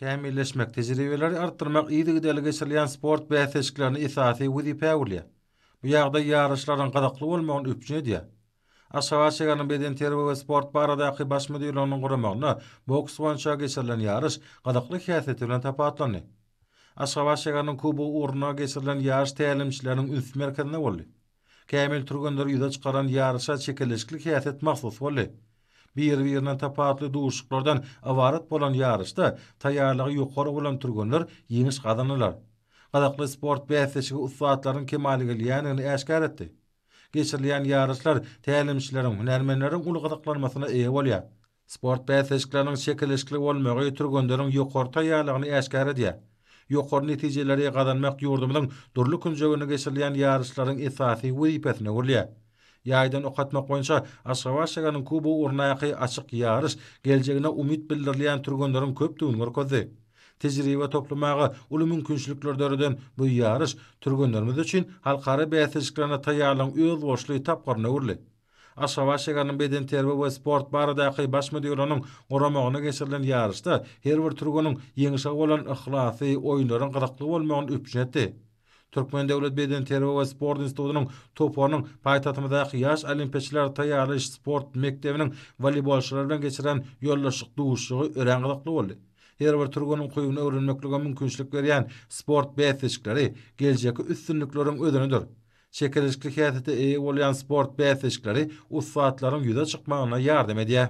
Kämilleşmek, tejribeleri artdyrmak yzygiderli geçirilýän sport bäsleşiklerinde esasy wezipä öwrülýär. Bu ýagdaý ýaryşlaryň gyzykly bolmagyny üpjün edýär. Aşgabat şäheriniň bedenterbiýe we sport baradaky Baş müdirliginiň guramagynda boks boýunça geçirilen ýaryş gyzykly häsiýeti bilen tapawutlandy. Aşgabat şäheriniň kubogy ugrunda geçirilen ýaryş tälimçileriniň üns merkezinde boldy. Kämil türgenleri ýüze çykaran ýaryşa çekeleşikli häsiýet mahsus boldy. Biri-birinden tapawutly duşuşyklardan ybarat bolan ýaryşda taýýarlygy ýokary bolan türgenler ýeňiş gazandylar. Gyzykly sport bäsleşigi ussatlaryň kemala gelýändigini äşgär etdi. Geçirilýän ýaryşlar tälimçileriň, hünärmenleriň uly gyzyklanmasyna eýe bolýar. Sport bäsleşikleriniň çekeleşikli bolmagy türgenleriň ýokary taýýarlygyny äşgär edýär. Ýokary netijeleri gazanmak ýurdumyzyň dürli künjeginde geçirilýän ýaryşlaryň esasy wezipesine öwrülýär. Ýaýdan ok atmak boýunça Aşgabat şäheriniň kubogy ugrundaky açyk ýaryş geljegine umyt bildirilýän türgenleriň köpdügini görkezdi. Tejribe toplamaga uly mümkinçilikler döreden bu ýaryş türgenlerimiz üçin halkara bäsleşiklerine taýýarlygyň özboluşly tapgyryna öwrüldi. Aşgabat şäheriniň bedenterbiýe we sport baradaky Baş müdirliginiň guramagynda geçirilen ýaryşda her bir türgeniň ýeňşe bolan yhlasy oýunlaryň gyzykly bolmagyny üpjün etdi. Türkmen döwlet bedenterbiýe we sport institutynyň toparynyň paýtagtymyzdaky ýaş olimpiýaçylary taýýarlaýyş sport mekdebiniň woleýbolçylary bilen geçiren ýoldaşlyk duşuşygy örän gyzykly boldy. Her bir türgeniň ukybyny öwrenmeklige mümkinçilik berýän sport bäsleşikleri geljekki üstünlikleriň özenidir. Çekeleşikli häsiýete eýe bolýan sport bäsleşikleri ussatlaryň ýüze çykmagyna ýardam edýär.